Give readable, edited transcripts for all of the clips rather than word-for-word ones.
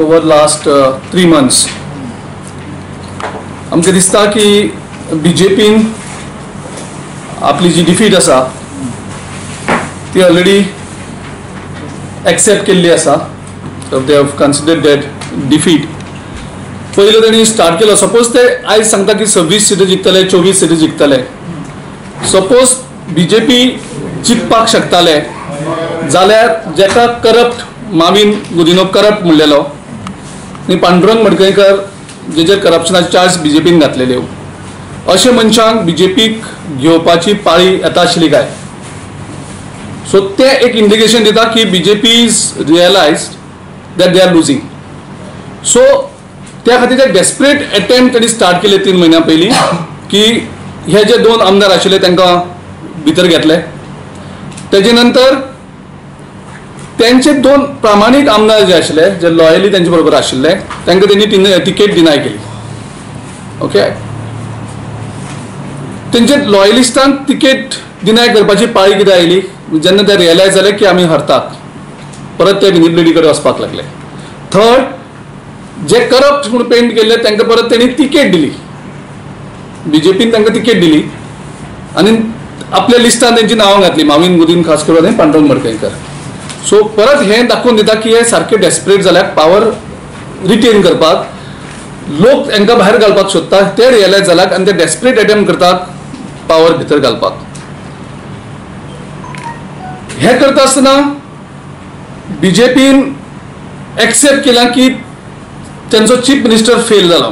over last 3 months आमकां दिसता की बीजेपीन आपली जी डिफीट आसा ती ऑलरेडी एक्सेप्ट केल्ली आसा. They have considered that defeat. पयलो तेणी स्टार्ट केलो, सपोज ते आयज सांगता की 26 सिटी जिखतले, 24 सिटी जिखतले. सपोज बीजेपी जिखपाक शकताले जाल्यार जेका करप्ट माविन गुदिनो करप्ट म्हणलेलो आनी पांडुरंग मडकयकर जेचेर करप्शनाचे चार्ज बीजेपीन घातलेल्यो, अशे मनशांक बीजेपीक घेवपाची पाळी येता आशिल्ली काय? सो ते एक इंडिकेशन दिता की BJP is realised that they are losing. So त्या खातीर ते डेस्परेट अटेम्प्ट तेणी स्टार्ट केले 3 म्हयन्या पयलीं की हे जे 2 आमदार आशिल्ले तांकां भितर घेतले. तेजे नंतर त्यांचे 2 प्रामाणीक आमदार जे आशिल्ले, जे लॉयली तेंचे बरोबर आशिल्ले, तांकां तेणी तिकेट डिनाय केली. ओके, तेंचे लॉयलिस्टांक तिकेट डिनाय करपाची पाळी कितें आयली जेन्ना ते रियलायज जाले की आमी हरतात, परत ते विनी ब्लेडी कडेन वचपाक लागले. थर्ड, जे करप्ट म्हूण पेंट केल्ले तांकां परत तेणी तिकेट दिली, बीजेपीन तांकां तिकेट दिली आनी आपल्या लिस्टान तेंची नांवां घातली, माविन गुदीन खास करून आनी पांडुरंग मडकयकर. सो परत हें दाखोवन दिता की हे सारके डेस्परेट जाल्यार पावर रिटेन करपाक लोक हांकां भायर घालपाक सोदता, ते रियलायज जाल्यार आनी ते डेस्परेट अटेम्प्ट करतात पावर भितर घालपाक. हें करता आसतना बीजेपीन एक्सेप्ट केलां की तेंचो चीफ मिनिस्टर फेल जालो.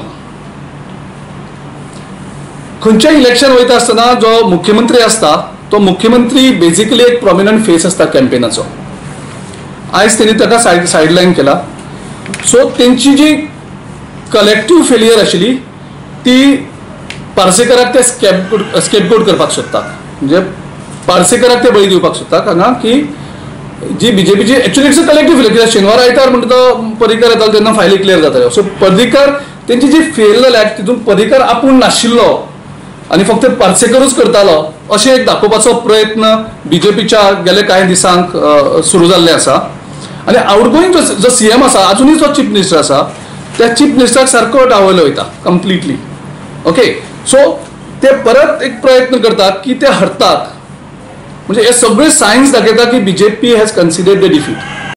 खंयच्याय इलेक्शन वयता आसतना जो मुख्यमंत्री आसता तो मुख्यमंत्री बेजिकली एक प्रोमिनंट फेस आसता कॅम्पेनाचो. आयज तेणी ताका सायडलायन केला. सो तेंची जी कलेक्टीव फेलियर आशिल्ली ती पार्सेकराक ते स्केपगोट करपाक सोदतात, म्हणजे पार्सेकराक ते बळी दिवपाक सोदतात हांगा की जी बीजेपीची actually it's a collective failure. कित्याक शेनवार आयतार म्हणटा तो पर्रीकर येतालो तेन्ना फायली क्लियर जाताल्यो. सो पर्रीकर तेंची जी फेल जाल्या तितून पर्रीकर आपूण नाशिल्लो आनी फक्त पार्सेकरूच करतालो अशें एक दाखोवपाचो प्रयत्न बीजेपीच्या गेले कांय दिसांक सुरू जाल्ले आसा. आनी आउटगोईंग जो सीएम आसा, आजुनूय जो चीफ मिनिस्टर आसा, त्या चीफ मिनिस्टराक सारको डावयलो वयता कंप्लिटली. ओके, सो ते परत एक प्रयत्न करतात की ते हरतात. म्हणजे हे सगळे सायन्स दाखयता की BJP has considered the defeat.